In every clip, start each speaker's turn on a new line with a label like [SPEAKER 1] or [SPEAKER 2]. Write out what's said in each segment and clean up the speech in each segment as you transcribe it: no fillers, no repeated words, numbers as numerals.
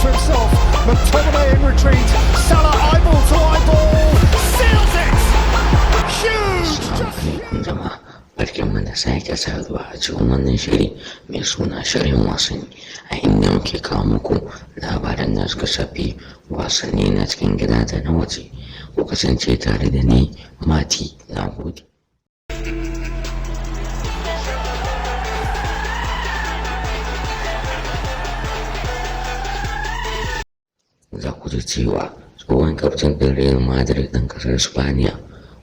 [SPEAKER 1] to himself. McTominay in retreat. Salah eyeball to eyeball. Seals it! Huge!
[SPEAKER 2] Assalamu alaikum jama'a, barkanmu da sake saduwa a cikin wannan shiri mai suna Shirin Wasanni, a inda muke kawo muku labaran da suka shafi wasanni na cikin gida da na waje. Ku kasance tare da ni, Mati. Na gode. Za ku ji cewa tsohon kaftin ɗin Real Madrid ɗan ƙasar Spaniya,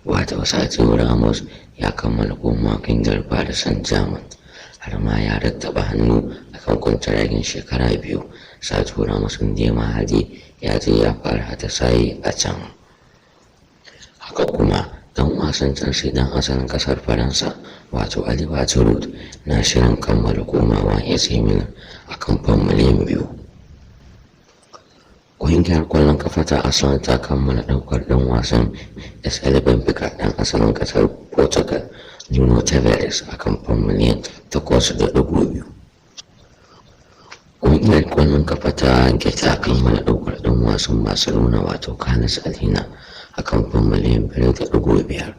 [SPEAKER 2] wato Sergio Ramos, ya kammala komawa ƙungiyar Paris Saint-Germain, har ma ya rattaba hannu a kan kwantaragin shekara 2. Sergio Ramos ɗin dai ma ya je ya fara atisaye a can. Haka kuma ɗan wasan Chelsea ɗan asalin ƙasar Faransa, wato Oliver Giroud, na shirin kammala komawa AC Milan a kan fam miliyan 2. Ƙungiyar ƙwallon kafa ta Arsenal ta kammala ɗaukar ɗan wasan SL Benfica ɗan asalin ƙasar Portugal, Nuno Tavares, a kan fam miliyan 8.2. Ƙungiyar ƙwallon kafa ta Getafe ta kammala ɗaukar ɗan wasan Barcelona, wato Carles Alena, a kan fam miliyan 5.5.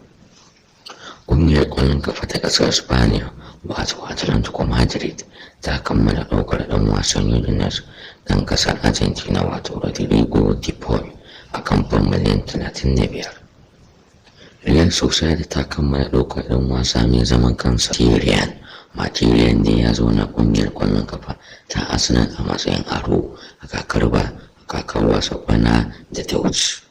[SPEAKER 2] Ƙungiyar ƙwallon kafa ta ƙasar Spaniya, wato Atlantico Madrid, ta kammala ɗaukar ɗan wasan Udinese ɗan ƙasar Argentina, wato Rodrigo De Paul, a kan fam miliyan 35. Real Sociedad ta kammala ɗaukar ɗan wasa mai zaman kansa Tyrian. Materian dai ya zauna ƙungiyar ƙwallon kafa ta Arsenal a matsayin aro a kakar wasa bana da ta wuce.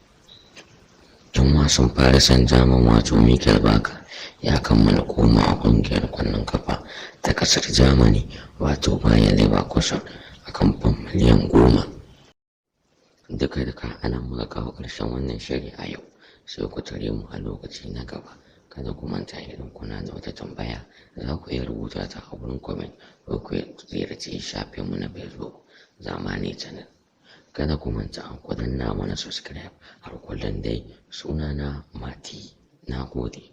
[SPEAKER 2] Ɗan wasan Paris Saint-Germain, wato Mitchel Bakker, ya kammala komawa ƙungiyar ƙwallon kafa ta ƙasar Germany, wato Bayer Leverkusen, a kan fam miliyan 10. Duka duka anan muka kawo ƙarshen wannan shiri a yau, sai ku tare mu a lokaci na gaba. Kada ku manta, idan kuna da wata tambaya za ku iya rubuta ta a wurin comment ko ku ziyarci shafinmu na Facebook, Zamani Channel. Kada ku manta ku danna mana subscribe. Har kullum dai sunana Mati. Na gode.